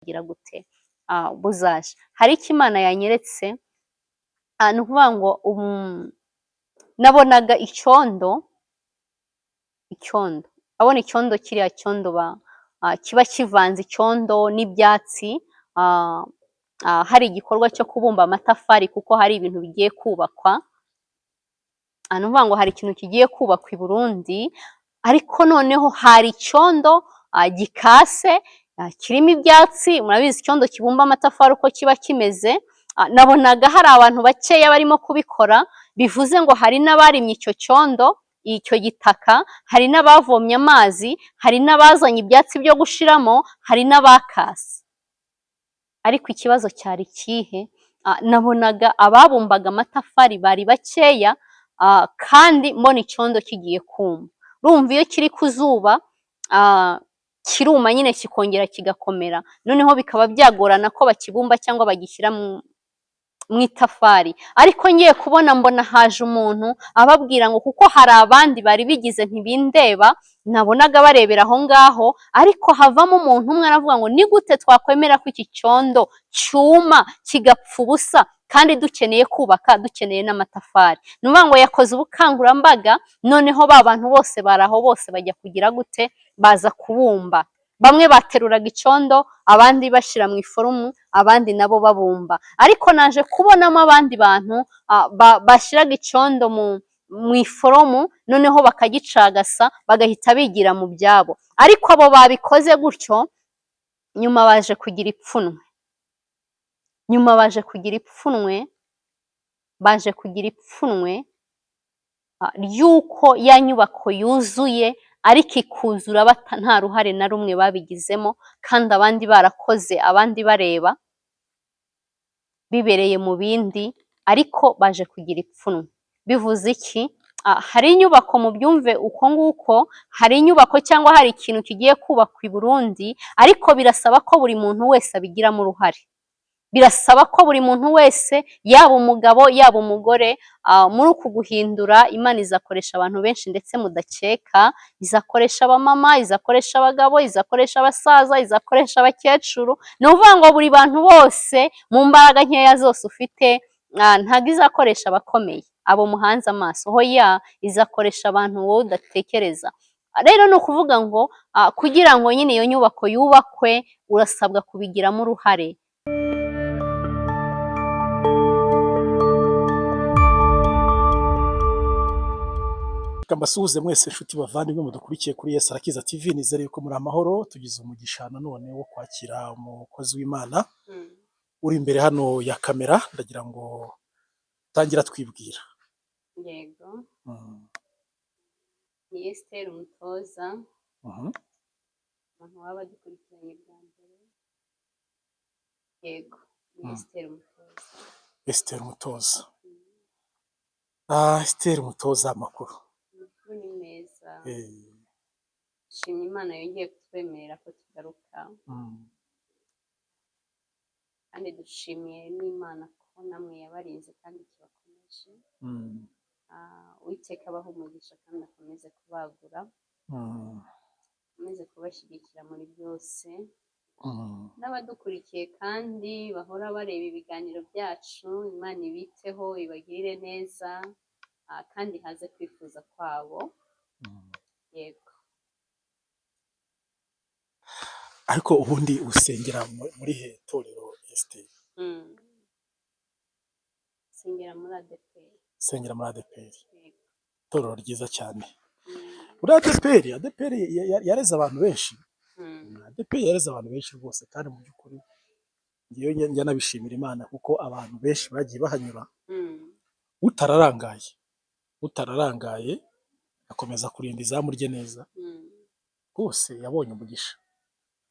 Buzagira gute? Buzaje. Hari icyo Imana yanyeretse, ni ukuvuga ngo nabonaga icyondo, icyondo, abona icyondo, kiriya cyondo kiba kivanze icyondo n'ibyatsi, hari igikorwa cyo kubumba amatafari kuko hari ibintu bigiye kubakwa. Ni ukuvuga ngo hari ikintu kigiye kubakwa i Burundi, ariko noneho hari icyondo gikase, kirimo ibyatsi. Murabizi icyondo kibumba amatafari uko kiba kimeze. Nabonaga hari abantu bakeya barimo kubikora, bivuze ngo hari n'abarimye icyo cyondo, icyo gitaka, hari n'abavomye amazi, hari n'abazanye ibyatsi byo gushiramo, hari n'abakase. Ariko ikibazo cyari ikihe? Nabonaga ababumbaga amatafari bari bakeya, kandi mbona icyondo kigiye kuma. Urumva iyo kiri ku zuba kiruma nyine, kikongera kigakomera, noneho bikaba byagorana ko bakibumba cyangwa bagishyira mu itafari. Ariko ngiye kubona mbona haje umuntu ababwira ngo, kuko hari abandi bari bigize ntibindeba, nabonaga barebera aho ngaho, ariko havamo umuntu umwe aravuga ngo: "Ni gute twakwemera ko iki cyondo cyuma kigapfa ubusa kandi dukeneye kubaka, dukeneye n'amatafari?" Ni ukuvuga ngo yakoze ubukangurambaga, noneho ba bantu bose bari aho bose bajya kugira gute? Baza kubumba. Bamwe bateruraga icyondo, abandi bashyira mu iforomu, abandi nabo babumba. Ariko naje kubonamo abandi bantu bashyiraga icyondo mu iforomu, noneho bakagicagasa, bagahita bigira mu byabo. Ariko abo babikoze gutyo nyuma baje kugira ipfunwe, nyuma baje kugira ipfunwe, baje kugira ipfunwe ry'uko ya nyubako yuzuye, ariko ikuzura nta ruhare na rumwe babigizemo, kandi abandi barakoze, abandi bareba, bibereye mu bindi. Ariko baje kugira ipfunwe. Bivuze iki? Hari inyubako, mubyumve uko nguko, hari inyubako cyangwa hari ikintu kigiye kubakwa i Burundi, ariko birasaba ko buri muntu wese abigiramo uruhare. Birasaba ko buri muntu wese, yaba umugabo, yaba umugore, muri uku guhindura Imana izakoresha abantu benshi ndetse mudakeka. Izakoresha abamama, izakoresha abagabo, izakoresha abasaza, izakoresha abakecuru. Ni ukuvuga ngo buri bantu bose mu mbaraga nkeya zose ufite, ntabwo izakoresha abakomeye, abo muhanze amaso, hoya, izakoresha abantu wowe udatekereza. Rero ni ukuvuga ngo kugira ngo nyine iyo nyubako yubakwe, urasabwa kubigiramo uruhare. Reka mbasuhuze mwese inshuti bavandimwe mudukurikiye kuri Yesu Arakiza TV. Nizere yuko muri amahoro. Tugize umugisha nanone wo kwakira umukozi w'Imana uri imbere hano ya kamera. Ndagira ngo tangira twibwira. Yego. Ni Esther Umutoza, umuntu waba adukurikiranye bwa mbere. Yego, ni Esther Umutoza. Esther Umutoza. Esther Umutoza, amakuru? Amakuru ni meza. Shimye Imana yongeye kutwemerera ko tugaruka, kandi dushimiye n'Imana ko namwe yabarinze kandi ikibakomeje. Uwiteka abahe umugisha kandi akomeze kubagura, akomeze kubashyigikira muri byose. N'abadukurikiye kandi bahora bareba ibiganiro byacu, Imana ibiteho, ibagirire neza, kandi haze kwifuza kwabo. Yego. Ariko ubundi usengera muri he torero, Esther? Nsengera muri ADEPR. Usengera muri ADEPR? Yego. Itorero ryiza cyane. Muri ADEPR, ADEPR yareze abantu benshi. ADEPR yareze abantu benshi rwose, kandi mu by'ukuri ngewe njya nabishimira Imana kuko abantu benshi bagiye bahanyura, utararangaye, utararangaye akomeza kurinda izamu rye neza, rwose yabonye umugisha,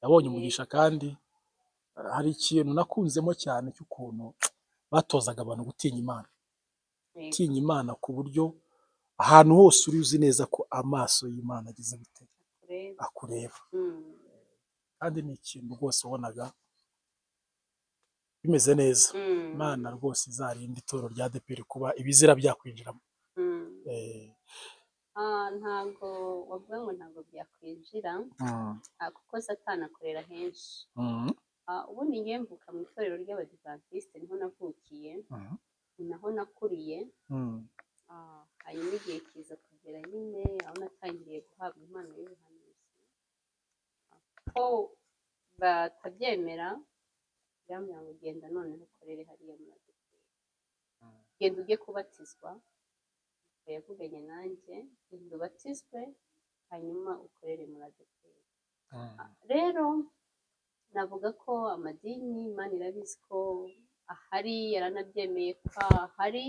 yabonye umugisha. Kandi hari ikintu nakunzemo cyane cy'ukuntu batozaga abantu gutinya Imana, gutinya Imana ku buryo ahantu hose uri uzi neza ko amaso y'Imana ageze gute? Akureba. Akureba. Kandi ni ikintu rwose wabonaga bimeze neza. Imana rwose izarinde itorero rya ADEPR kuba ibizira byakwinjiramo. Ntabwo wavuga ngo ntabwo byakwinjira, kuko Satani akorera henshi. Ubundi ngiye mvuka mu itorero ry'Abadivantisite, niho navukiye, ni naho nakuriye. Hanyuma igihe kiza kugera nyine aho natangiriye guhabwa impano y'ubuhanuzi, ko batabyemera, birambwira ngo genda noneho ukorere hariya muri ADEPR, genda ujye kubatizwa. Yavuganye nanjye, genda ubatizwe hanyuma ukorere muri ADEPR. Rero navuga ko amadini, Imana irabizi ko ahari, yaranabyemeye ko ahari,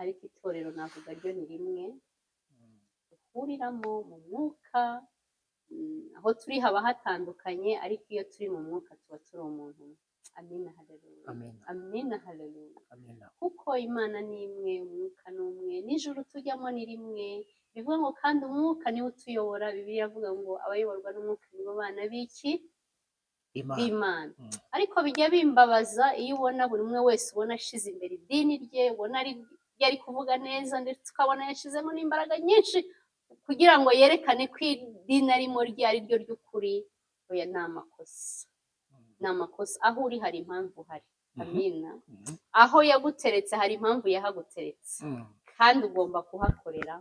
ariko itorero navuga ryo ni rimwe duhuriramo mu mwuka. Aho turi haba hatandukanye, ariko iyo turi mu mwuka tuba turi umuntu umwe. Amina, haleluya. Amen. Amina, haleluya. Amina. Kuko Imana ni imwe, umwuka ni umwe, n'ijuru tujyamo ni rimwe. Bivuga ngo kandi umwuka niwe utuyobora. Bibiliya iravuga ngo abayoborwa n'umwuka nibo bana b'iki? Imana. B'Imana. Ariko bijya bimbabaza iyo ubona buri umwe wese ubona ashize imbere idini rye, ubona ari ibyo ari kuvuga neza, ndetse ukabona yashizemo n'imbaraga nyinshi kugira ngo yerekane ko idini arimo rye ari ryo ry'ukuri. Oya, ni amakosa, ni amakosa. Aho uri hari impamvu uhari. Amina. Aho yaguteretse hari impamvu yahaguteretse, kandi ugomba kuhakorera,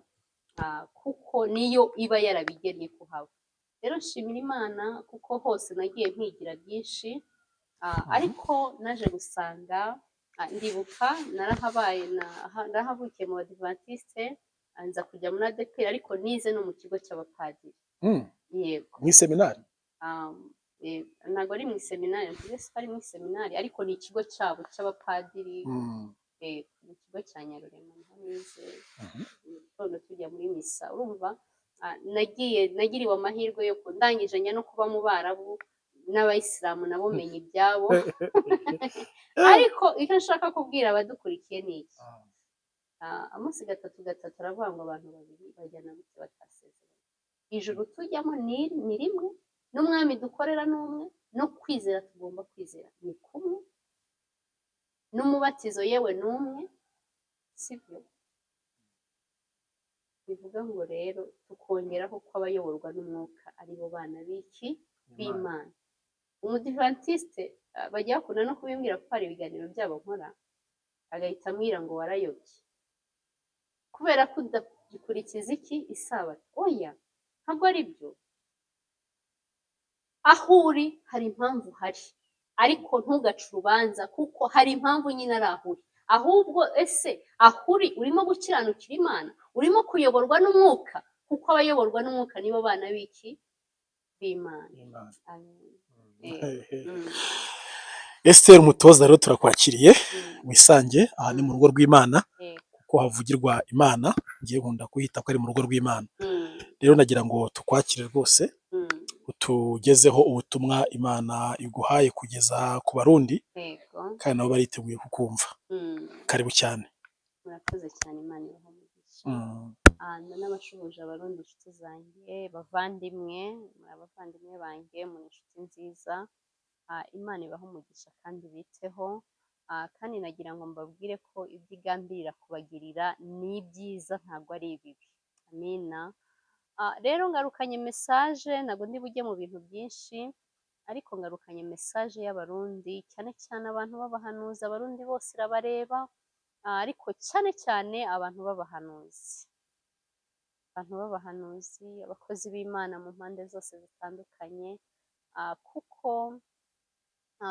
kuko niyo iba yarabigennye kuhaba. Rero nshimira Imana kuko hose nagiye mpigira byinshi. Ariko naje gusanga, ndibuka narahabaye, narahavukiye mu Badivantiste, nza kujya muri ADEPR, ariko nize no mu kigo cy'abapadiri. Yego. Mu iseminari? Ntabwo ari mu iseminari, mvuge ko ari mu iseminari, ariko ni ikigo cyabo cy'abapadiri. Mu kigo cya Nyarurema niho nize. Mu gitondo tujya muri misa. Urumva, nagiye nagiriwe amahirwe yo ndangije njya no kuba mu Barabu n'Abayisilamu, nabo menya ibyabo. Ariko icyo nshaka kubwira abadukurikiye ni iki? Amosi 3:3 aravuga ngo abantu babiri bajyana gute batasezeranye? Ijuru tujyamo ni rimwe, n'umwami dukorera ni umwe, no kwizera tugomba kwizera ni kumwe, n'umubatizo yewe ni umwe, sibyo? Bivuga ngo rero tukongeraho ko abayoborwa n'umwuka ari bo bana b'iki? B'Imana. Umudivantiste bajya bakunda no kubimbwira, ko hari ibiganiro byabo nkora, agahita ambwira ngo warayobye kubera ko udakurikiza iki? Isabato. Oya, ntabwo ari byo. Aho uri hari impamvu uhari, ariko ntugace urubanza kuko hari impamvu nyine ari aho uri. Ahubwo ese aho uri urimo gukiranukira Imana, urimo kuyoborwa n'umwuka? Kuko abayoborwa n'umwuka nibo bana b'iki? B'Imana. Imana. Amen. Esther Umutoza, rero turakwakiriye. Wisange aha ni mu rugo rw'Imana, kuko havugirwa Imana. Ngiye nkunda kuhita ko ari mu rugo rw'Imana. Rero nagira ngo tukwakire rwose, utugezeho ubutumwa Imana iguhaye kugeza ku Barundi, kandi nabo bariteguye kukumva. Karibu cyane. Murakoze cyane, Imana ibahe umugisha. Ndanabashuhuje Abarundi, inshuti zanjye, bavandimwe, muri abavandimwe banjye, muri inshuti nziza. Imana ibahe umugisha kandi biteho. Kandi nagira ngo mbabwire ko ibyo igambirira kubagirira ni ibyiza, ntabwo ari ibibi. Amina. Rero ngarukanye message, ntabwo ndi bujye mu bintu byinshi, ariko ngarukanye message y'Abarundi, cyane cyane abantu b'abahanuzi. Abarundi bose irabareba, ariko cyane cyane abantu b'abahanuzi, abantu b'abahanuzi, abakozi b'Imana mu mpande zose zitandukanye, kuko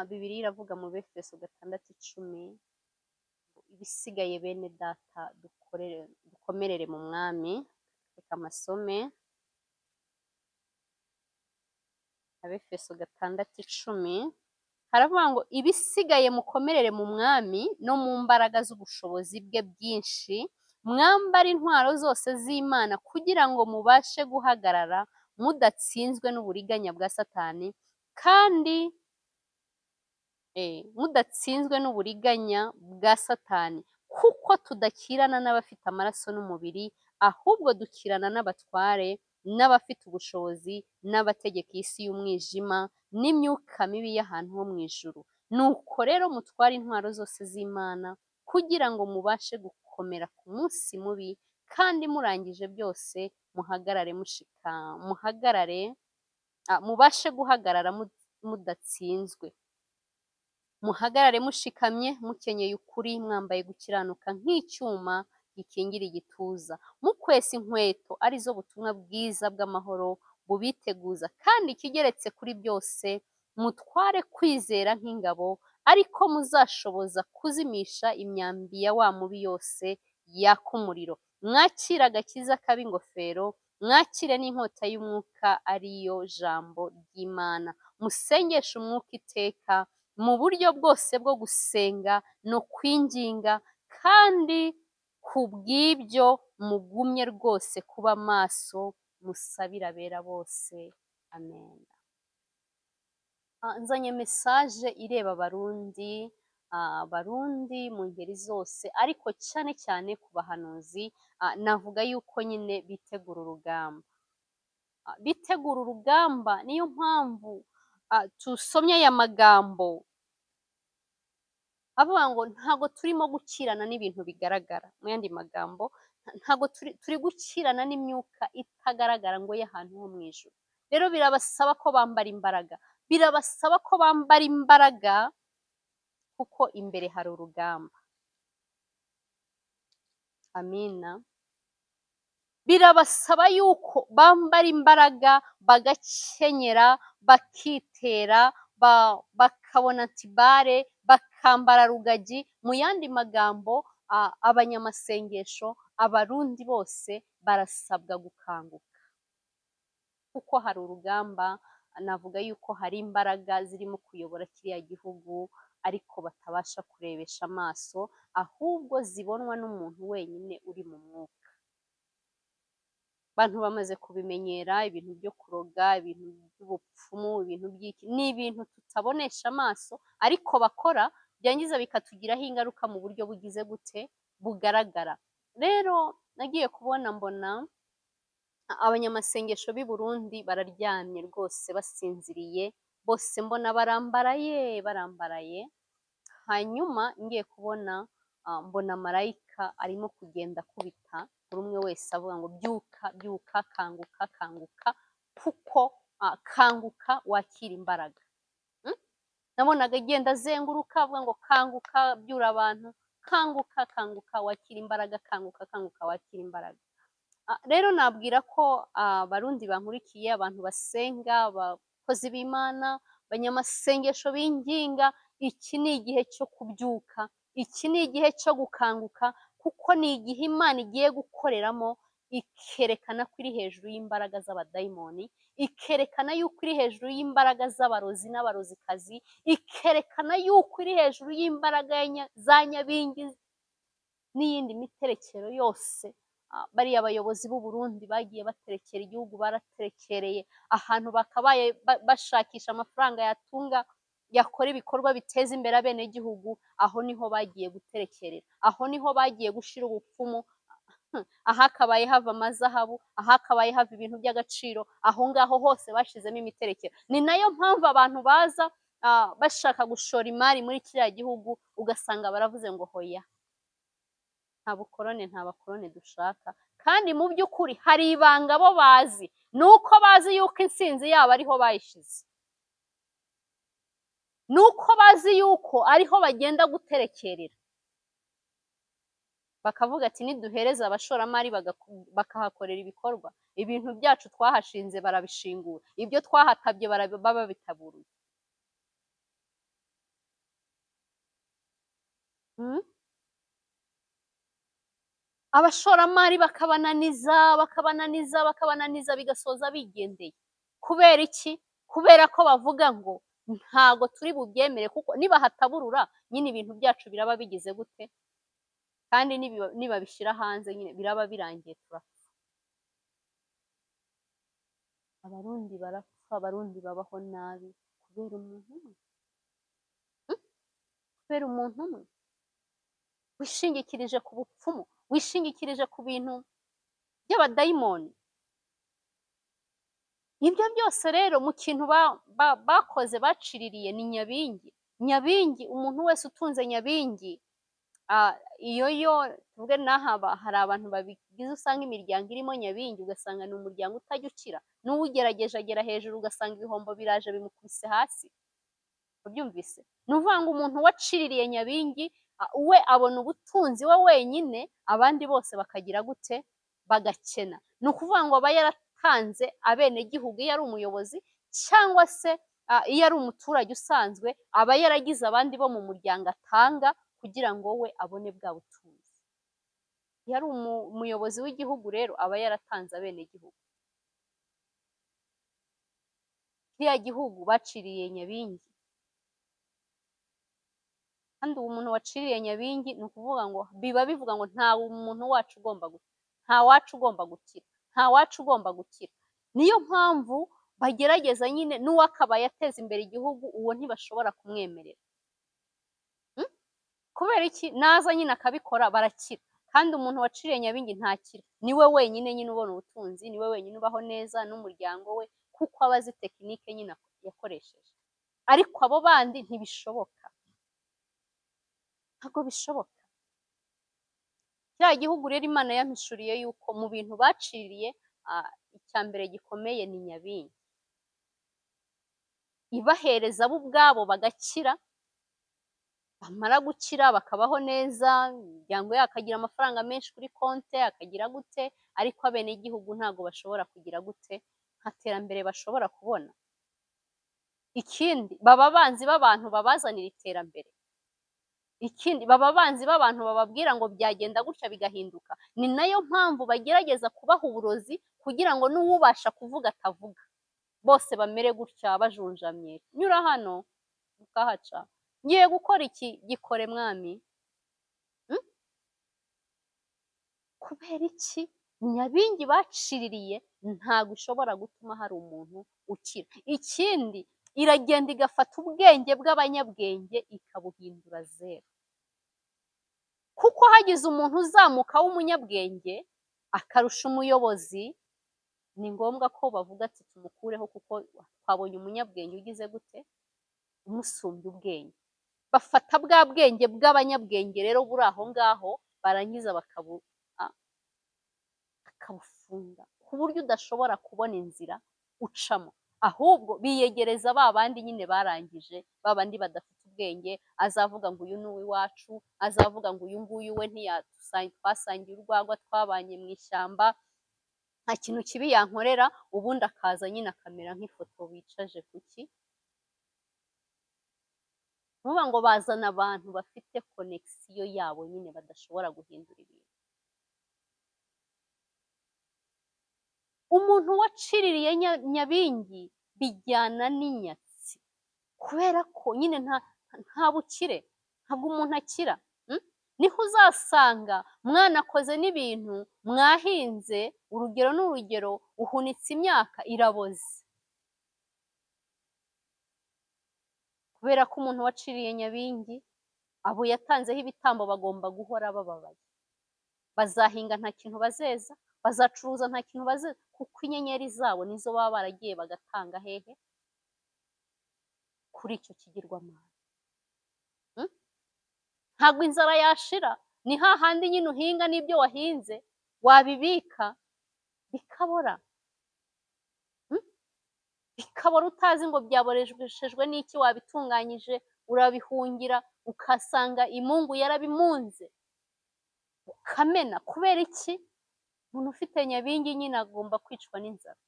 Bibiliya iravuga mu Befeso 6:10, ibisigaye bene data dukorere, dukomerere mu Mwami. Reka amasome Abefeso 6:10, haravuga ngo ibisigaye mukomerere mu Mwami no mu mbaraga z'ubushobozi bwe bwinshi, mwambare intwaro zose z'Imana kugira ngo mubashe guhagarara mudatsinzwe n'uburiganya bwa Satani, kandi mudatsinzwe n'uburiganya bwa Satani, kuko tudakirana n'abafite amaraso n'umubiri, ahubwo dukirana n'abatware n'abafite ubushobozi n'abategeka isi y'umwijima n'imyuka mibi y'ahantu ho mu ijuru. Nuko rero mutware intwaro zose z'Imana kugira ngo mubashe gukomera ku munsi mubi, kandi murangije byose muhagarare mushika, muhagarare, mubashe guhagarara mudatsinzwe. Muhagarare mushikamye, mukenyeye ukuri, mwambaye gukiranuka nk'icyuma gikingira igituza, mukwesa inkweto arizo butumwa bwiza bw'amahoro bubiteguza, kandi ikigeretse kuri byose mutware kwizera nk'ingabo, ariko muzashoboza kuzimisha imyambi ya wa mubi yose yaka umuriro. Mwakire agakiza kaba ingofero, mwakire n'inkota y'umwuka ariyo jambo ry'Imana. Musengeshe umwuka iteka mu buryo bwose bwo gusenga no kwinginga, kandi ku bw'ibyo mugumye rwose kuba maso, musabire abera bose. Amen. Nzanye message ireba Abarundi, Abarundi mu ngeri zose, ariko cyane cyane ku bahanuzi. Navuga yuko nyine bitegura urugamba. Bitegura urugamba, niyo mpamvu tusomye aya magambo avuga ngo ntago turimo gukirana n'ibintu bigaragara. Mu yandi magambo, ntago turi gukirana n'imyuka itagaragara ngo y'ahantu ho mu ijuru. Rero birabasaba ko bambara imbaraga, birabasaba ko bambara imbaraga kuko imbere hari urugamba. Amina. Birabasaba yuko bambara imbaraga, bagakenyera, bakitera, bakabona antibare, bakambara rugagi. Mu yandi magambo, abanyamasengesho, Abarundi bose barasabwa gukanguka, kuko hari urugamba. Navuga yuko hari imbaraga zirimo kuyobora kiriya gihugu, ariko batabasha kurebesha amaso, ahubwo zibonwa n'umuntu wenyine uri mu mwuka. Abantu bamaze kubimenyera, ibintu byo kuroga, ibintu by'ubupfumu, ibintu by'iki, ni ibintu tutabonesha amaso, ariko bakora byangiza bikatugiraho ingaruka mu buryo bugize gute bugaragara. Rero nagiye kubona mbona abanyamasengesho b'i Burundi bararyamye rwose, basinziriye bose, mbona barambaraye barambaraye. Hanyuma ngiye kubona mbona marayika arimo kugenda akubita buri umwe wese avuga ngo byuka byuka, kanguka kanguka, kuko kanguka wakira imbaraga. Nabonaga agenda azenguruka avuga ngo kanguka, byura abantu, kanguka kanguka wakira imbaraga, kanguka kanguka wakira imbaraga. Rero nabwira ko Abarundi bankurikiye, abantu basenga, abakozi b'Imana, abanyamasengesho b'inginga, iki ni igihe cyo kubyuka, iki ni igihe cyo gukanguka, kuko ni igihe Imana igiye gukoreramo, ikerekana ko iri hejuru y'imbaraga z'abadayimoni, ikerekana yuko iri hejuru y'imbaraga z'abarozi n'abarozikazi, ikerekana yuko iri hejuru y'imbaraga za nyabingi n'iyindi miterekero yose. Bariya abayobozi b'u Burundi bagiye baterekera igihugu, baraterekereye ahantu bakabaye bashakisha amafaranga yatunga, yakora ibikorwa biteza imbere abenegihugu, aho niho bagiye guterekerera, aho niho bagiye gushira ubupfumu, ahakabaye hava amazahabu, ahakabaye hava ibintu by'agaciro, aho ngaho hose bashizemo imiterekero. Ni nayo mpamvu abantu baza bashaka gushora imari muri kiriya gihugu, ugasanga baravuze ngo hoya, nta bukorone, nta bakorone dushaka. Kandi mu by'ukuri hari ibanga bo bazi, ni uko bazi yuko intsinzi yabo ariho bayishize, ni uko bazi yuko ariho bagenda guterekerera, bakavuga ati niduhereza abashoramari bakahakorera ibikorwa, ibintu byacu twahashinze barabishingura, ibyo twahatabye baba bitaburuye. Abashoramari bakabananiza bakabananiza bakabananiza, bigasoza bigendeye. Kubera iki? Kubera ko bavuga ngo ntago turi bubyemere, kuko nibahataburura nyine ibintu byacu biraba bigize gute, kandi nibabishyira hanze nyine biraba birangiye, turapfa. Abarundi barapfa, Abarundi babaho nabi kubera umuntu umwe, kubera umuntu umwe wishingikirije ku bupfumu, wishingikirije ku bintu by'abadayimoni. Ibyo byose rero mu kintu bakoze baciririye ni nyabingi. Nyabingi, umuntu wese utunze nyabingi, iyo yo tuvuge n'aha hari abantu babigize, usanga imiryango irimo nyabingi, ugasanga ni umuryango utajya ukira, n'uwugerageje agera hejuru ugasanga ibihombo biraje bimukubise hasi. Ubyumvise? Ni ukuvuga ngo umuntu waciririye Nyabingi we abona ubutunzi we wenyine, abandi bose bakagira gute? Bagakena. Ni ukuvuga ngo aba yaratanze abenegihugu iyo ari umuyobozi, cyangwa se iyo ari umuturage usanzwe, aba yaragize abandi bo mu muryango atanga kugira ngo we abone bwa butunzi. Iyo ari umuyobozi w'igihugu rero aba yaratanze abenegihugu. Kiriya gihugu baciriye Nyabingi, kandi uwo muntu waciriye Nyabingi ni ukuvuga ngo biba bivuga ngo nta muntu wacu ugomba gukira, nta wacu ugomba gukira, nta wacu ugomba gukira. Niyo mpamvu bagerageza nyine n'uwakabaye ateza imbere igihugu uwo ntibashobora kumwemerera. Kubera iki? Naza nyine akabikora barakira, kandi umuntu waciriye Nyabingi ntakira, niwe wenyine nyine ubona ubutunzi, niwe wenyine ubaho neza n'umuryango we, kuko aba azi tekinike nyine yakoresheje. Ariko abo bandi ntibishoboka, ntabwo bishoboka. Kiriya gihugu rero Imana yampishuriye yuko mu bintu baciriye icya mbere gikomeye ni Nyabingi, ibahereza bo ubwabo bagakira, bamara gukira bakabaho neza, imiryango yabo akagira amafaranga menshi kuri konte, akagira gute, ariko abenegihugu ntabwo bashobora kugira gute, nta terambere bashobora kubona. Ikindi baba abanzi b'abantu babazanira iterambere. Ikindi baba abanzi b'abantu bababwira ngo byagenda gutya bigahinduka. Ni nayo mpamvu bagerageza kubaha uburozi kugira ngo n'uwubasha kuvuga atavuga, bose bamere gutya bajunjamye. Nyura hano ukahaca, ngiye gukora iki, gikore mwami. Kubera iki? Nyabingi baciririye ntabwo ishobora gutuma hari umuntu ukira. Ikindi iragenda igafata ubwenge bw'abanyabwenge ikabuhindura zero, kuko hagize umuntu uzamuka w'umunyabwenge akarusha umuyobozi, ni ngombwa ko bavuga ati tumukureho kuko twabonye umunyabwenge ugize gute, umusumbya ubwenge. Bafata bwa bwenge bw'abanyabwenge rero buri aho ngaho, barangiza bakabufunga ku buryo udashobora kubona inzira ucamo. Ahubwo biyegereza ba bandi nyine barangije, ba bandi badafite ubwenge, azavuga ngo uyu ni uw'iwacu, azavuga ngo uyu nguyu we twasangiye urwagwa, twabanye mu ishyamba, nta kintu kibi yankorera, ubundi akaza nyine akamera nk'ifoto bicaje kuki. Nuvuga ngo bazana abantu bafite konegisiyo yabo nyine badashobora guhindura ibintu. Umuntu waciririye Nyabingi bijyana n'inyatsi, kubera ko nyine nta bukire, ntabwo umuntu akira. Niho uzasanga mwanakoze n'ibintu mwahinze, urugero n'urugero, uhunitse imyaka iraboze, kubera ko umuntu waciriye Nyabingi abo yatanzeho ibitambo bagomba guhora bababaye. Bazahinga nta kintu bazeza, bazacuruza nta kintu bazeza, kuko inyenyeri zabo nizo baba baragiye bagatanga hehe? Kuri icyo kigirwamana. Ntabwo inzara yashira, ni hahandi nyine uhinga n'ibyo wahinze wabibika bikabora, bikabora utazi ngo byaboreshejwe n'iki, wabitunganyije urabihungira, ukasanga imungu yarabimunze ukamena. Kubera iki? Umuntu ufite Nyabingi nyine agomba kwicwa n'inzara,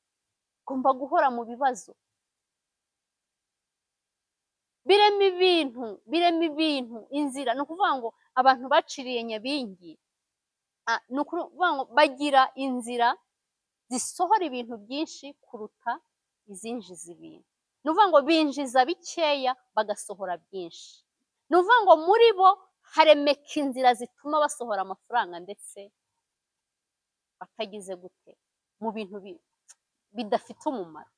agomba guhora mu bibazo. Birema ibintu, birema ibintu, inzira. Ni ukuvuga ngo abantu baciriye Nyabingi, ni ukuvuga ngo bagira inzira zisohora ibintu byinshi kuruta izinjiza ibintu. Ni ukuvuga ngo binjiza bikeya bagasohora byinshi. Ni ukuvuga ngo muri bo haremeka inzira zituma basohora amafaranga ndetse batagize gute, mu bintu bidafite umumaro.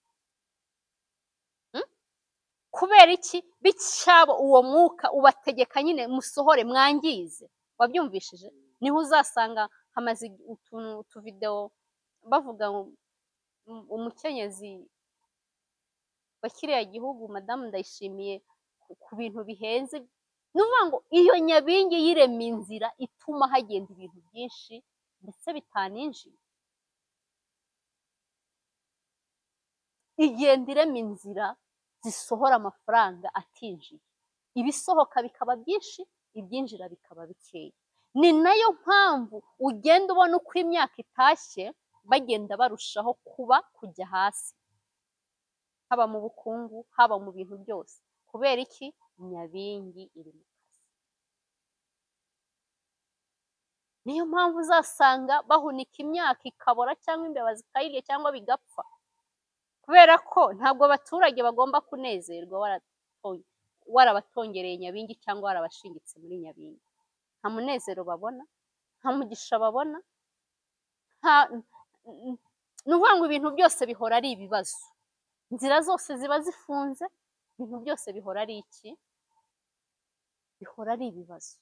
Kubera iki? Bicyabo uwo mwuka ubategeka nyine musohore mwangize. Wabyumvishije? Niho uzasanga hamaze utuntu utuvideo bavuga umukenyezi wa kiriya gihugu madamu Ndayishimiye ku bintu bihenze. Ni ukuvuga ngo iyo Nyabingi yirema inzira ituma hagenda ibintu byinshi ndetse bitaninjiye. Igenda irema inzira zisohora amafaranga atinjiye, ibisohoka bikaba byinshi, ibyinjira bikaba bikeya. Ni nayo mpamvu ugenda ubona uko imyaka itashye bagenda barushaho kuba kujya hasi, haba mu bukungu, haba mu bintu byose. Kubera iki? Nyabingi iri mu kazi. Niyo mpamvu uzasanga bahunika imyaka ikabora, cyangwa imbeba zikayirya, cyangwa bigapfa, kubera ko ntabwo abaturage bagomba kunezerwa warabatongereye nyabingi cyangwa warabashingitse muri nyabingi. Nta munezero babona, nta mugisha babona, ni ukuvuga ngo ibintu byose bihora ari ibibazo, inzira zose ziba zifunze, ibintu byose bihora ari iki? Bihora ari ibibazo.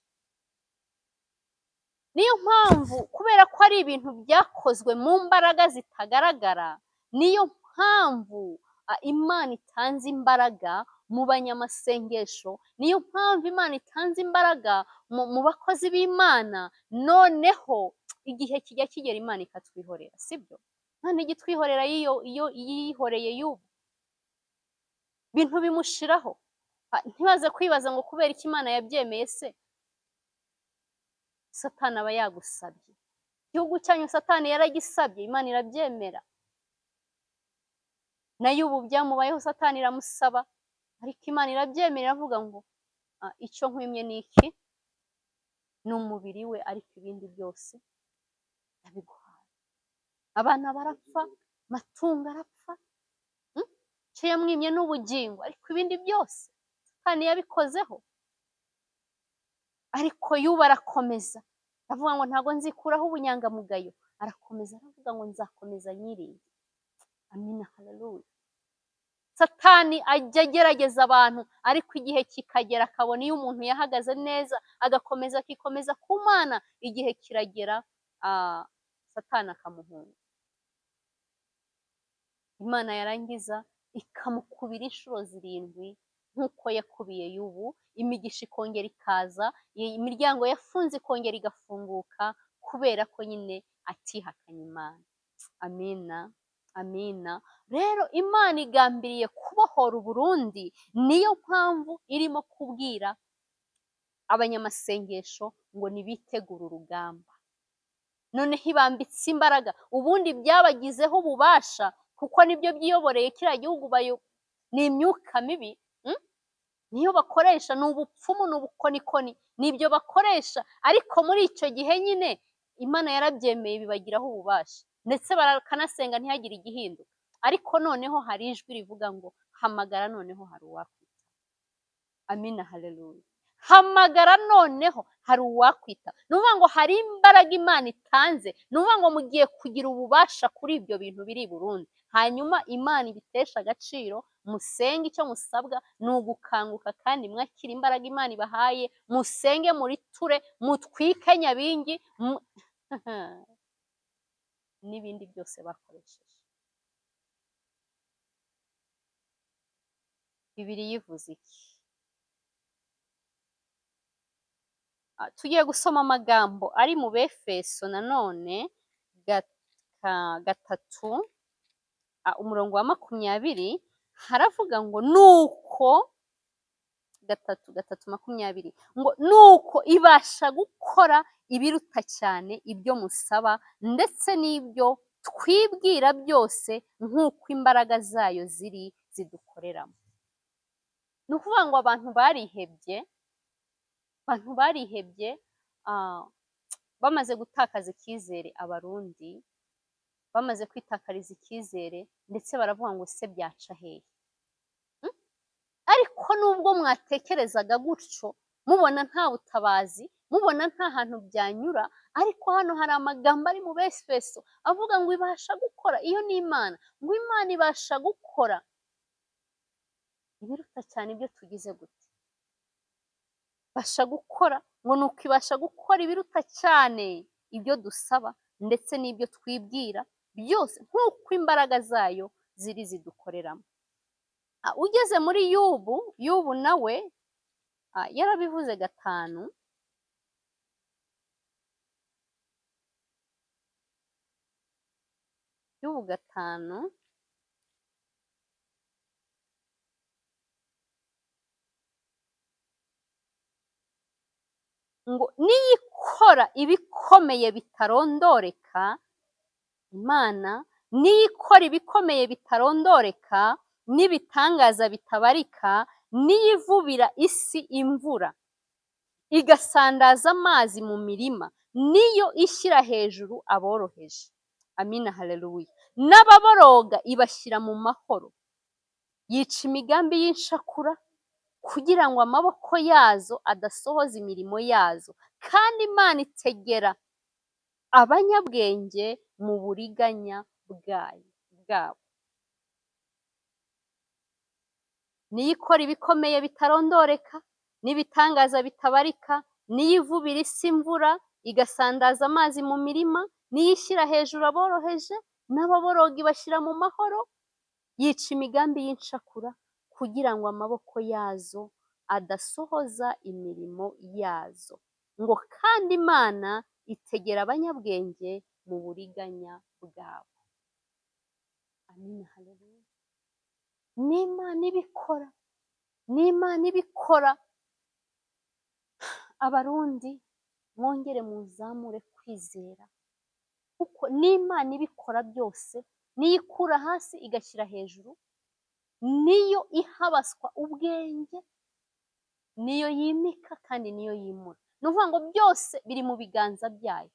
Niyo mpamvu, kubera ko ari ibintu byakozwe mu mbaraga zitagaragara, niyo mpamvu Imana itanze imbaraga mu banyamasengesho, niyo mpamvu Imana itanze imbaraga mu bakozi b'Imana. Noneho igihe kijya kigera Imana ikatwihorera, sibyo? Imana ijya itwihorera iyo yihoreye y'ubu, ibintu bimushiraho. Ntibaze kwibaza ngo kubera iki Imana yabyemeye se? Satani aba yagusabye. Igihugu cyanyu Satani yaragisabye, Imana irabyemera. Nayo ubu byamubayeho, Satani iramusaba, ariko Imana irabyemera, iravuga ngo icyo nkwimye ni iki? Ni umubiri we, ariko ibindi byose ndabiguhaye. Abana barapfa, amatungo arapfa, icyo yamwimye ni ubugingo, ariko ibindi byose Satani yabikozeho. Ariko y'ubu arakomeza aravuga ngo ntabwo nzikuraho ubunyangamugayo, arakomeza aravuga ngo nzakomeza nyiringe. Amina, haleluya. Satani ajya agerageza abantu, ariko igihe kikagera akabona iyo umuntu yahagaze neza agakomeza akikomeza ku Mana, igihe kiragera Satani akamuhunga. Imana yarangiza ikamukubira inshuro 7 nk'uko yakubiye y'ubu, imigisha ikongera ikaza, imiryango yafunze ikongera igafunguka, kubera ko nyine atihakanye Imana. Amina, amina. Rero Imana igambiriye kubohora Uburundi, niyo mpamvu irimo kubwira abanyamasengesho ngo nibitegure urugamba. Noneho ibambitse imbaraga, ubundi byabagizeho ububasha, kuko nibyo byiyoboreye kiriya gihugu, ni imyuka mibi niyo bakoresha, ni ubupfumu, ni ubukonikoni, nibyo bakoresha. Ariko muri icyo gihe nyine Imana yarabyemeye bibagiraho ububasha, ndetse barakanasenga ntihagire igihinduka. Ariko noneho hari ijwi rivuga ngo hamagara, noneho hari uwakwita. Amina, haleluya. Hamagara, noneho hari uwakwita. Ni ukuvuga ngo hari imbaraga Imana itanze, ni ukuvuga ngo mugiye kugira ububasha kuri ibyo bintu biri i Burundi. Hanyuma Imana ibitesha agaciro, musenge. Icyo musabwa ni ugukanguka kandi mwakira imbaraga Imana ibahaye, musenge, muriture, mutwike nyabingi n'ibindi byose bakoresheje. Bibiliya ivuze iki? Tugiye gusoma amagambo ari mu Befeso nanone 3 umurongo wa 20, haravuga ngo nuko 3:3:20 ngo nuko ibasha gukora ibiruta cyane ibyo musaba ndetse n'ibyo twibwira byose, nk'uko imbaraga zayo ziri zidukoreramo. Ni ukuvuga ngo abantu barihebye, bamaze gutakaza icyizere. Abarundi bamaze kwitakariza icyizere, ndetse baravuga ngo se byaca hehe? Ariko nubwo mwatekerezaga gutyo, mubona nta butabazi, mubona nta hantu byanyura, ariko hano hari amagambo ari mu Befeso avuga ngo ibasha gukora. Iyo ni Imana, ngo Imana ibasha gukora ibiruta cyane ibyo tugize gute? Ibasha gukora, ngo nuko ibasha gukora ibiruta cyane ibyo dusaba ndetse n'ibyo twibwira byose, nk'uko imbaraga zayo ziri zidukoreramo. Ugeze muri Yubu, Yubu nawe yarabivuze 5. Yubu 5. Ngo niyo ikora ibikomeye bitarondoreka, Imana niyo ikora ibikomeye bitarondoreka n'ibitangaza bitabarika, niyo ivubira isi imvura, igasandaza amazi mu mirima, niyo ishyira hejuru aboroheje. Amina, haleluya. N'ababoroga ibashyira mu mahoro. Yica imigambi y'inshakura kugira ngo amaboko yazo adasohoza imirimo yazo. Kandi Imana itegera abanyabwenge mu buriganya bwabo. Niyo ikora ibikomeye bitarondoreka n'ibitangaza bitabarika, niyo ivubira isi imvura igasandaza amazi mu mirima, niyo ishyira hejuru aboroheje n'ababoroga ibashyira mu mahoro. Yica imigambi y'inshakura kugira ngo amaboko yazo adasohoza imirimo yazo. Ngo kandi Imana itegera abanyabwenge mu buriganya bwabo. Amina, haleluya. N'Imana ibikora, n'Imana ibikora. Abarundi mwongere muzamure kwizera, kuko n'Imana ibikora byose, niyo ikura hasi igashyira hejuru, niyo ihabaswa ubwenge, niyo yimika kandi niyo yimura. Ni ukuvuga ngo byose biri mu biganza byayo,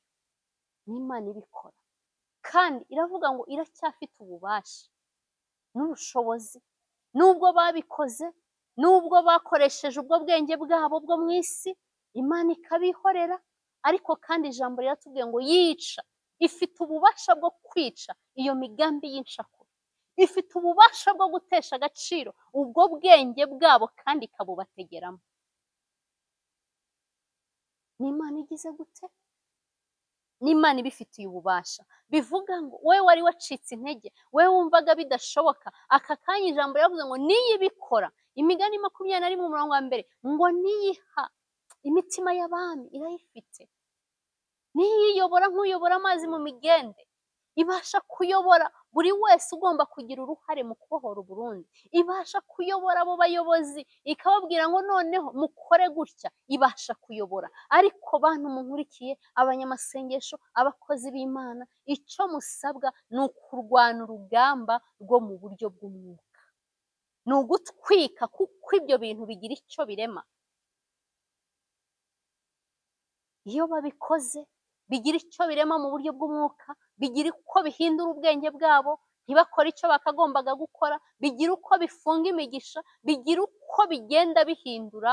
n'Imana ibikora. Kandi iravuga ngo iracyafite ububasha n'ubushobozi, nubwo babikoze, nubwo bakoresheje ubwo bwenge bwabo bwo mu isi, Imana ikabihorera. Ariko kandi ijambo riratubwiye ngo yica, ifite ububasha bwo kwica iyo migambi y'inshakura, ifite ububasha bwo gutesha agaciro ubwo bwenge bwabo kandi ikabubategeramo. N'Imana igize gute? N'Imana ibifitiye ububasha. Bivuga ngo wowe wari wacitse intege, wowe wumvaga bidashoboka, aka kanya ijambo riravuze ngo niyo ibikora. Imigani 21 umurongo wa 1 ngo niyiha imitima y'abami irayifite, niyo iyobora nk'uyobora amazi mu migende, ibasha kuyobora buri wese ugomba kugira uruhare mu kubohora Uburundi, ibasha kuyobora abo bayobozi ikababwira ngo noneho mukore gutya, ibasha kuyobora. Ariko bantu munkurikiye, abanyamasengesho, abakozi b'Imana, icyo musabwa ni ukurwana urugamba rwo mu buryo bw'umwuka, ni ugutwika, kuko ibyo bintu bigira icyo birema. Iyo babikoze bigira icyo birema mu buryo bw'umwuka, bigira uko bihindura ubwenge bwabo, ntibakore icyo bakagombaga gukora, bigira uko bifunga imigisha, bigira uko bigenda bihindura,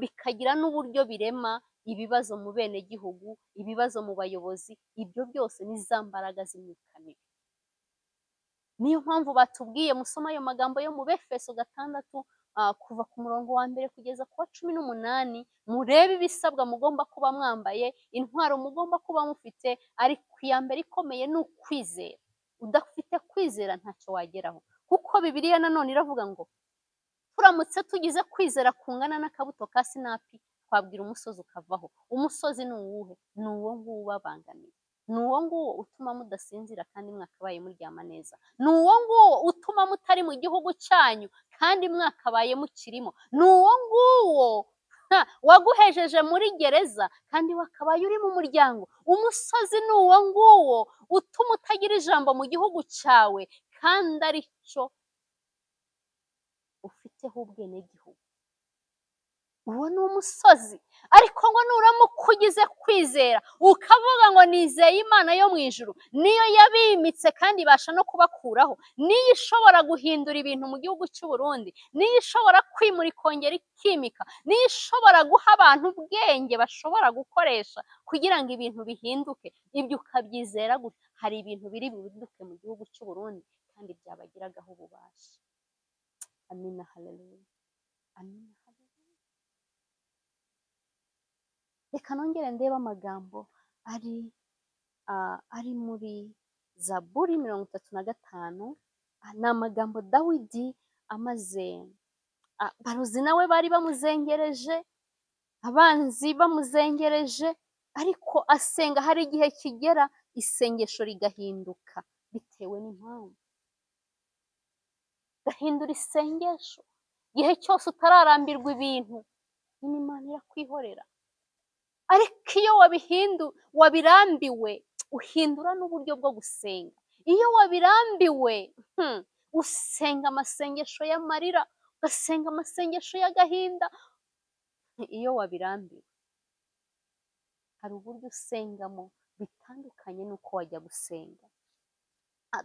bikagira n'uburyo birema ibibazo mu benegihugu, ibibazo mu bayobozi. Ibyo byose ni za mbaraga z'imyuka mibi. Niyo mpamvu batubwiye, musoma ayo magambo yo mu Befeso 6, kuva ku murongo wa 1 kugeza ku wa 18, murebe ibisabwa mugomba kuba mwambaye, intwaro mugomba kuba mufite. Ariko iya mbere ikomeye ni ukwizera. Udafite kwizera ntacyo wageraho, kuko Bibiliya nanone iravuga ngo turamutse tugize kwizera kungana n'akabuto ka sinapi, twabwira umusozi ukavaho. Umusozi ni uwuhe? Ni uwo nguwo ubabangamiye, ni uwo nguwo utuma mudasinzira kandi mwakabaye muryama neza, ni uwo nguwo utuma mutari mu gihugu cyanyu kandi mwakabaye mukirimo, ni uwo nguwo waguhejeje muri gereza kandi wakabaye uri mu muryango. Umusozi ni uwo nguwo utuma utagira ijambo mu gihugu cyawe kandi aricyo ufiteho ubwenegihugu. Uwo ni umusozi. Ariko ngo nuramuka ugize kwizera ukavuga ngo nizeye Imana yo mu ijuru, niyo yabimitse kandi ibasha no kubakuraho, niyo ishobora guhindura ibintu mu gihugu cy'u Burundi, niyo ishobora kwimura ikongera ikimika, niyo ishobora guha abantu ubwenge bashobora gukoresha kugira ngo ibintu bihinduke. Ibyo ukabyizera gutya, hari ibintu biri buhinduke mu gihugu cy'u Burundi kandi byabagiragaho ububasha. Amina, haleluya. Amina. Reka nongere ndebe amagambo ari muri Zaburi 35. Ni amagambo Dawidi amaze, barozi nawe bari bamuzengereje, abanzi bamuzengereje, ariko asenga. Hari igihe kigera isengesho rigahinduka bitewe n'impamvu. Gahindura isengesho igihe cyose utararambirwa ibintu, Imana irakwihorera. Ariko iyo wabirambiwe, uhindura n'uburyo bwo gusenga. Iyo wabirambiwe, usenga amasengesho y'amarira, ugasenga amasengesho y'agahinda. Iyo wabirambiwe, hari uburyo usengamo bitandukanye n'uko wajya gusenga.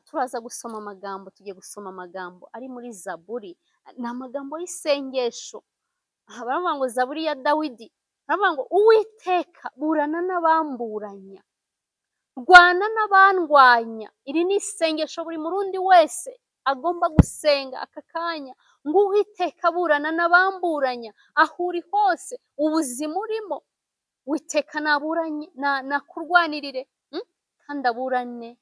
Turaza gusoma amagambo, tugiye gusoma amagambo ari muri Zaburi, ni amagambo y'isengesho. Baravuga ngo Zaburi ya Dawidi, baravuga ngo Uwiteka burana n'abamburanya, rwana n'abandwanya. Iri ni isengesho buri Murundi wese agomba gusenga aka kanya, ngo Uwiteka burana n'abamburanya, aho uri hose, ubuzima urimo, Uwiteka naburanye, nakurwanirire, kandi aburane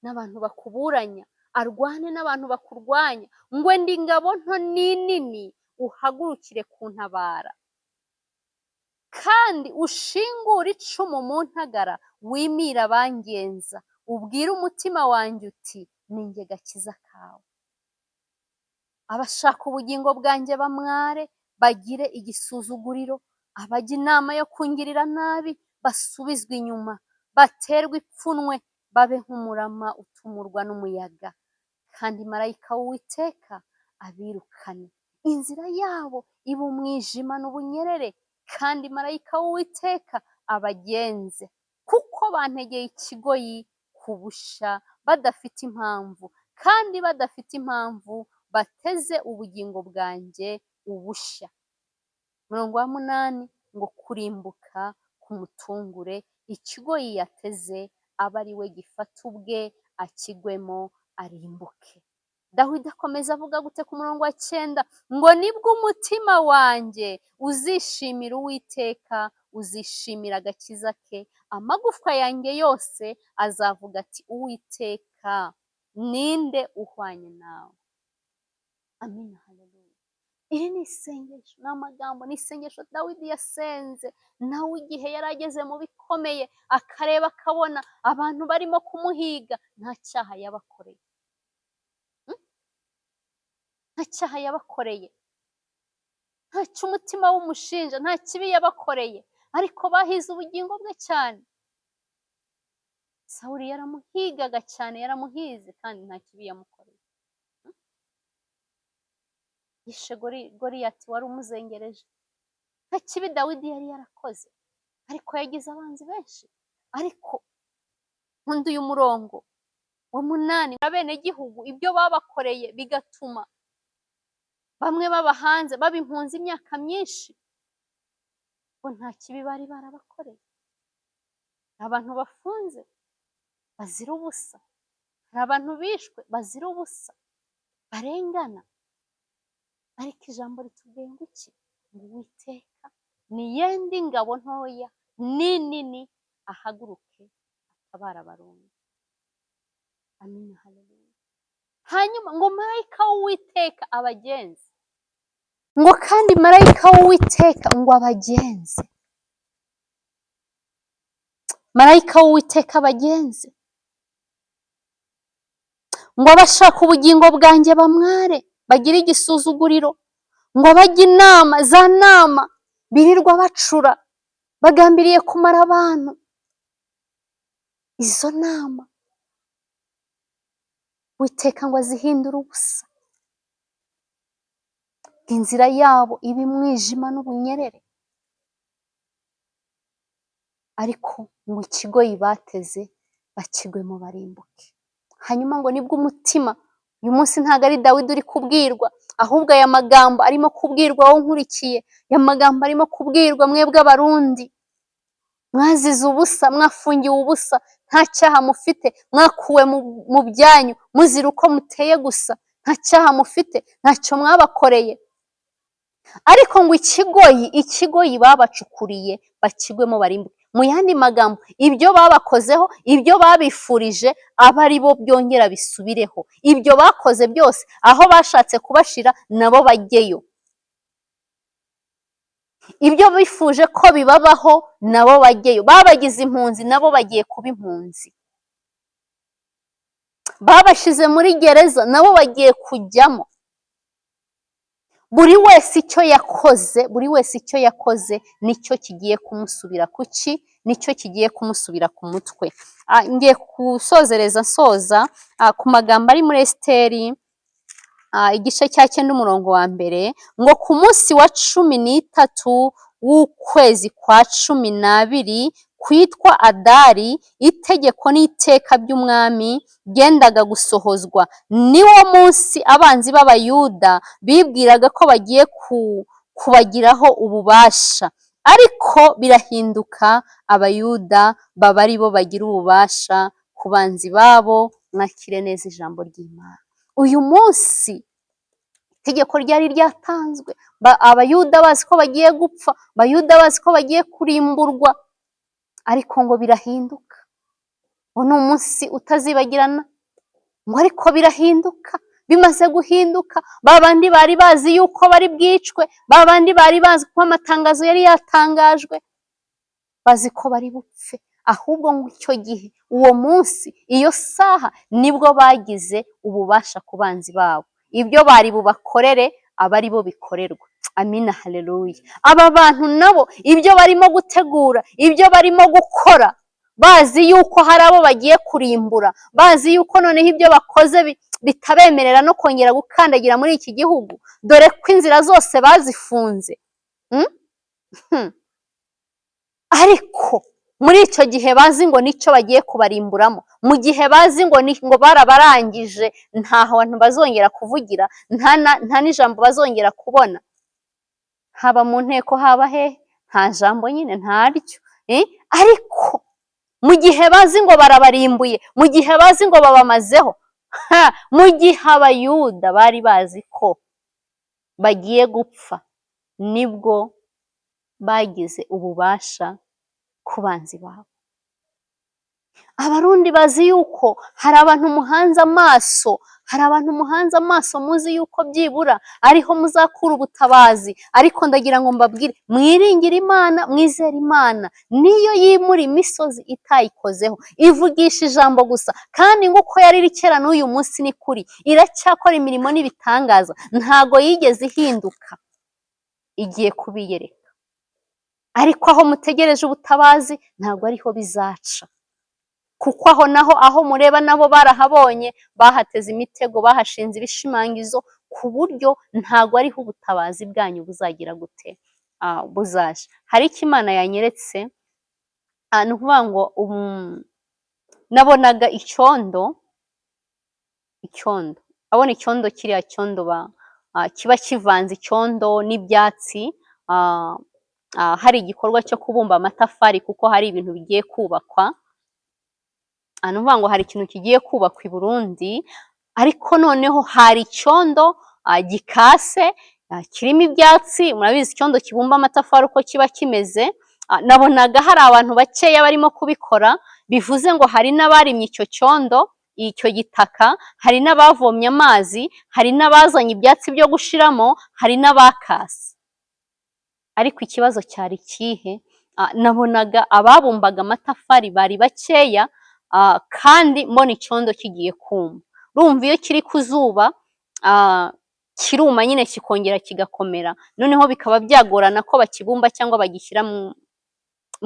n'abantu bakuburanya, arwane n'abantu bakurwanya, ngo ndi ingabo nto n'inini, uhagurukire kuntabara, kandi ushingure icumu mu ntagara, wimire abangenza, ubwire umutima wanjye uti ninjye gakiza kawe. Abashaka ubugingo bwanjye bamware, bagire igisuzuguriro, abajya inama yo kungirira nabi basubizwe inyuma, baterwe ipfunwe, babe nk'umurama utumurwa n'umuyaga, kandi marayika w'Uwiteka abirukane. Inzira yabo iba umwijima n'ubunyerere, kandi marayika w'Uwiteka abagenze, kuko bantegeye ikigoyi kubusha badafite impamvu, kandi badafite impamvu bateze ubugingo bwanjye ubusha. Umurongo wa 8 ngo kurimbuka kumutungure, ikigoyi yateze abe ari we gifata ubwe, akigwemo arimbuke. Dawidi akomeza avuga gute ku murongo wa 9 ngo nibwo umutima wanjye uzishimira Uwiteka, uzishimira agakiza ke, amagufwa yanjye yose azavuga ati Uwiteka ninde uhwanye nawe. Amina, haleluya. Iri ni isengesho, ni amagambo, ni isengesho Dawidi yasenze nawe igihe yari ageze mu bikomeye, akareba akabona abantu barimo kumuhiga, nta cyaha yabakoreye, nta cyaha yabakoreye, nta cy'umutima w'umushinja, nta kibi yabakoreye, ariko bahize ubugingo bwe cyane. Sawuli yaramuhigaga cyane, yaramuhize kandi nta kibi yamukoreye. Yishe Goliyati wari umuzengereje, nta kibi Dawidi yari yarakoze, ariko yagize abanzi benshi. Ariko nkunda uyu murongo wa 8, abenegihugu ibyo babakoreye bigatuma bamwe baba hanze, baba impunzi imyaka myinshi, bo nta kibi bari barabakoreye. Abantu bafunze bazira ubusa, hari abantu bishwe bazira ubusa, barengana. Ariko ijambo ritubwiye ngo iki? Ngo Uwiteka niyende ingabo ntoya n'inini, ahaguruke atabara Abarundi. Amina, haleluya. Hanyuma ngo marayika w'Uwiteka abagenze, ngo kandi marayika w'Uwiteka ngo abagenze, marayika w'Uwiteka abagenze, ngo abashaka ubugingo bwanjye bamware, bagire igisuzuguriro, ngo abajye inama za nama birirwa bacura bagambiriye kumara abantu, izo nama Uwiteka ngo azihindure ubusa, inzira yabo iba umwijima n'ubunyerere, ariko ngo ikigoyi bateze bakigwemo barimbuke. Hanyuma ngo nibwo umutima, uyu munsi ntabwo ari Dawidi uri kubwirwa, ahubwo aya magambo arimo kubwirwa wowe nkurikiye, aya magambo arimo kubwirwa mwebwe Abarundi, mwazize ubusa, mwafungiwe ubusa, nta cyaha mufite, mwakuwe mu byanyu muzira uko muteye gusa, nta cyaha mufite, ntacyo mwabakoreye. Ariko ngo ikigoyi babacukuriye bakigwemo barimbuke. Mu yandi magambo, ibyo babakozeho, ibyo babifurije, abe ari bo byongera bisubireho. Ibyo bakoze byose, aho bashatse kubashira nabo bajyeyo. Ibyo bifuje ko bibabaho nabo bajyeyo. Babagize impunzi nabo bagiye kuba impunzi. Babashize muri gereza nabo bagiye kujyamo. Buri wese icyo yakoze, buri wese icyo yakoze nicyo kigiye kumusubira ku ki? Nicyo kigiye kumusubira ku mutwe. Ngiye gusozereza nsoza ku magambo ari muri Esiteri, igice cya 9 umurongo wa 1, ngo ku munsi wa 13 w'ukwezi kwa 12 kwitwa Adari, itegeko n'iteka by'umwami byendaga gusohozwa. Niwo munsi abanzi b'Abayuda bibwiraga ko bagiye kubagiraho ububasha, ariko birahinduka, Abayuda baba ari bo bagira ububasha ku banzi babo. Mwakire neza ijambo ry'Imana. Uyu munsi itegeko ryari ryatanzwe, Abayuda bazi ko bagiye gupfa, Abayuda bazi ko bagiye kurimburwa, ariko ngo birahinduka. Uwo ni umunsi utazibagirana, ngo ariko birahinduka. Bimaze guhinduka, ba bandi bari bazi yuko bari bwicwe, ba bandi bari bazi ko amatangazo yari yatangajwe, bazi ko bari bupfe, ahubwo ngo icyo gihe, uwo munsi, iyo saha, nibwo bagize ububasha ku banzi babo. Ibyo bari bubakorere aba ari bo bikorerwa. Amina, haleluya. Aba bantu nabo ibyo barimo gutegura, ibyo barimo gukora, bazi yuko hari abo bagiye kurimbura, bazi yuko noneho ibyo bakoze bitabemerera no kongera gukandagira muri iki gihugu, dore ko inzira zose bazifunze. Ariko muri icyo gihe bazi ngo nicyo bagiye kubarimburamo, mu gihe bazi ngo ngo barabarangije, nta hantu bazongera kuvugira, nta n'ijambo bazongera kubona, haba mu nteko, haba hehe, nta jambo nyine, ntaryo. Ariko mu gihe bazi ngo barabarimbuye, mu gihe bazi ngo babamazeho, mu gihe Abayuda bari bazi ko bagiye gupfa, nibwo bagize ububasha ku banzi babo. Abarundi bazi yuko hari abantu muhanze amaso, hari abantu muhanze amaso, muzi yuko byibura ariho muzakura ubutabazi, ariko ndagira ngo mbabwire, mwiringire Imana, mwizere Imana, niyo yimura imisozi itayikozeho, ivugisha ijambo gusa, kandi ngo uko yari iri kera n'uyu munsi ni kuri, iracyakora imirimo n'ibitangaza, ntago yigeze ihinduka, igiye kubiyereka. Ariko aho mutegereje ubutabazi ntabwo ariho bizaca, kuko aho naho aho mureba nabo barahabonye, bahateze imitego, bahashinze ibishimangizo, ku buryo ntabwo ariho ubutabazi bwanyu buzagira gute, buzaje. Hari icyo Imana yanyeretse, ni ukuvuga ngo nabonaga icyondo, icyondo, abona icyondo, kiriya cyondo kiba kivanze icyondo n'ibyatsi, hari igikorwa cyo kubumba amatafari kuko hari ibintu bigiye kubakwa. Ni ukuvuga ngo hari ikintu kigiye kubakwa i Burundi, ariko noneho hari icyondo gikase kirimo ibyatsi, murabizi icyondo kibumba amatafari uko kiba kimeze. Nabonaga hari abantu bakeya barimo kubikora, bivuze ngo hari n'abarimye icyo cyondo, icyo gitaka, hari n'abavomye amazi, hari n'abazanye ibyatsi byo gushiramo, hari n'abakase. Ariko ikibazo cyari ikihe? Nabonaga ababumbaga amatafari bari bakeya, kandi mbona icyondo kigiye kuma. Urumva iyo kiri ku zuba kiruma nyine kikongera kigakomera, noneho bikaba byagorana ko bakibumba cyangwa bagishyira mu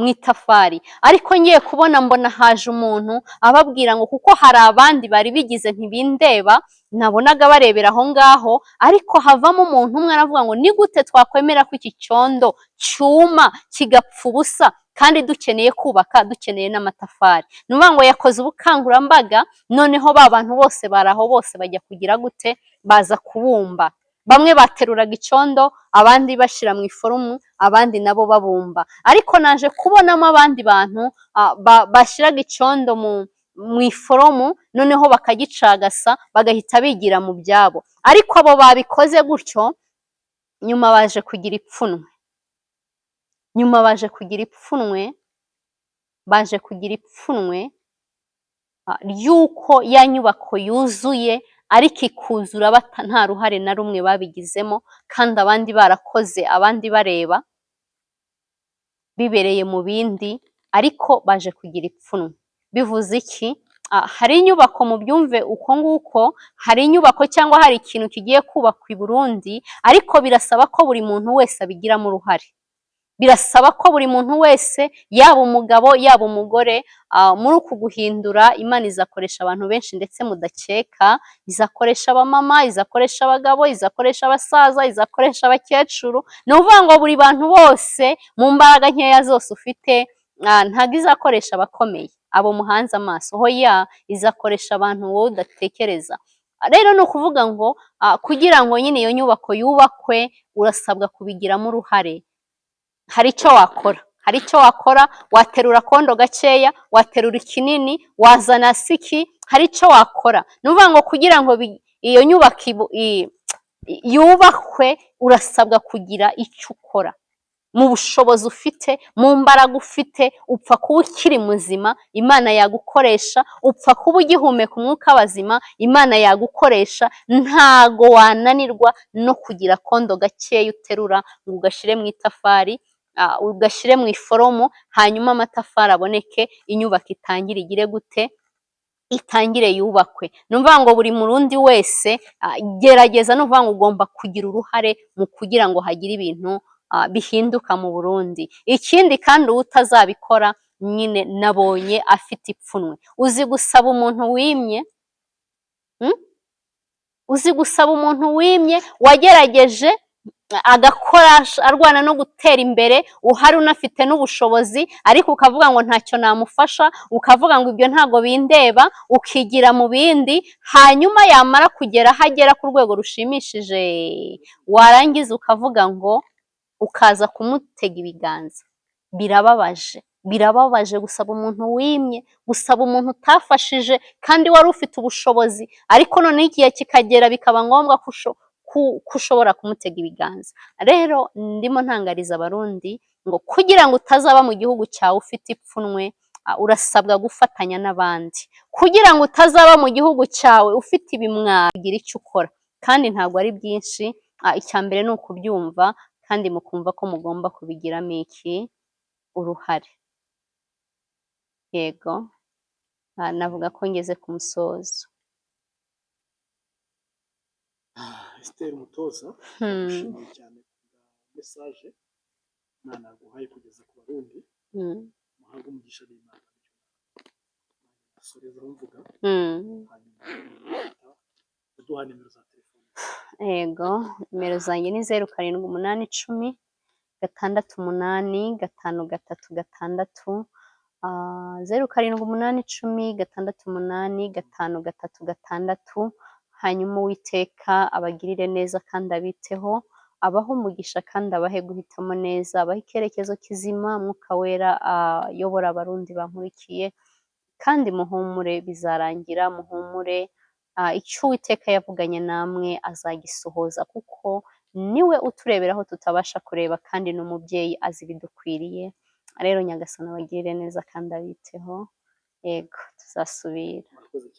itafari. Ariko ngiye kubona mbona haje umuntu ababwira ngo kuko hari abandi bari bigize ntibindeba, nabonaga barebera aho ngaho, ariko havamo umuntu umwe aravuga ngo ni gute twakwemera ko iki cyondo cyuma kigapfa ubusa kandi dukeneye kubaka, dukeneye n'amatafari. Ni ukuvuga ngo yakoze ubukangurambaga, noneho ba bantu bose bari aho bose bajya kugira gute, baza kubumba. Bamwe bateruraga icyondo, abandi bashyira mu iforumu, abandi nabo babumba. Ariko naje kubonamo abandi bantu bashyiraga icyondo mu iforomu, noneho bakagicagasa, bagahita bigira mu byabo. Ariko abo babikoze gutyo, nyuma baje kugira ipfunwe. Nyuma baje kugira ipfunwe, baje kugira ipfunwe ry'uko ya nyubako yuzuye, ariko ikuzura nta ruhare na rumwe babigizemo, kandi abandi barakoze, abandi bareba, bibereye mu bindi, ariko baje kugira ipfunwe. Bivuze iki? Hari inyubako, mubyumve uko nguko, hari inyubako cyangwa hari ikintu kigiye kubakwa i Burundi, ariko birasaba ko buri muntu wese abigiramo uruhare. Birasaba ko buri muntu wese, yaba umugabo, yaba umugore, muri uku guhindura Imana izakoresha abantu benshi ndetse mudakeka, izakoresha abamama, izakoresha abagabo, izakoresha abasaza, izakoresha abakecuru. Ni ukuvuga ngo buri bantu bose mu mbaraga nkeya zose ufite, ntabwo izakoresha abakomeye, abo muhanze amaso, hoya, izakoresha abantu wowe udatekereza. Rero ni ukuvuga ngo kugira ngo nyine iyo nyubako yubakwe, urasabwa kubigiramo uruhare. Hari icyo wakora, hari icyo wakora, waterura akondo gakeya, waterura ikinini, wazana siki, hari icyo wakora. Ni ukuvuga ngo kugira ngo iyo nyubako yubakwe, urasabwa kugira icyo ukora. Mu bushobozi ufite, mu mbaraga ufite, upfa kuba ukiri muzima, Imana yagukoresha, upfa kuba ugihumeka umwuka w'abazima, Imana yagukoresha, ntago wananirwa no kugira akondo gakeya uterura ngo ugashyire mu itafari, ugashyire mu iforomo, hanyuma amatafari aboneke, inyubako itangire igire gute? Itangire yubakwe. Ni ukuvuga ngo buri Murundi wese gerageza, ni ukuvuga ngo ugomba kugira uruhare mu kugira ngo hagire ibintu bihinduka mu Burundi. Ikindi kandi, uwo utazabikora nyine nabonye afite ipfunwe. Uzi gusaba umuntu wimye? Uzi gusaba umuntu wimye, wagerageje agakora arwana no gutera imbere, uhari unafite n'ubushobozi, ariko ukavuga ngo ntacyo namufasha, ukavuga ngo ibyo ntabwo bindeba, ukigira mu bindi, hanyuma yamara kugera aho agera ku rwego rushimishije, warangiza ukavuga ngo ukaza kumutega ibiganza. Birababaje, birababaje gusaba umuntu wimye, gusaba umuntu utafashije kandi wari ufite ubushobozi, ariko noneho igihe kikagera bikaba ngombwa ko ushobora kumutega ibiganza. Rero ndimo ntangariza Abarundi ngo kugira ngo utazaba mu gihugu cyawe ufite ipfunwe, urasabwa gufatanya n'abandi. Kugira ngo utazaba mu gihugu cyawe ufite ibimwaro, ugira icyo ukora. Kandi ntabwo ari byinshi, icya mbere ni ukubyumva kandi mukumva ko mugomba kubigiramo iki? Uruhare. Yego, navuga ko ngeze ku musozo. Esther Umutoza, ndagushimiye cyane ku bwa message Imana yaguhaye kugeza ku Barundi. Muhabwe umugisha n'Imana. Nasorezaho mvuga, hanyuma uduha nimero za telefone. Yego, nimero zanjye ni 0780 685 536, 0780 685 536. Hanyuma Uwiteka abagirire neza kandi abiteho, abahe umugisha kandi abahe guhitamo neza, abahe icyerekezo kizima, Mwuka Wera ayobora Abarundi bankurikiye, kandi muhumure bizarangira, muhumure, icyo Uwiteka yavuganye namwe azagisohoza, kuko niwe uturebera aho tutabasha kureba, kandi n'umubyeyi azi ibidukwiriye. Rero Nyagasani abagirire neza kandi abiteho. Yego, tuzasubira. Murakoze cyane.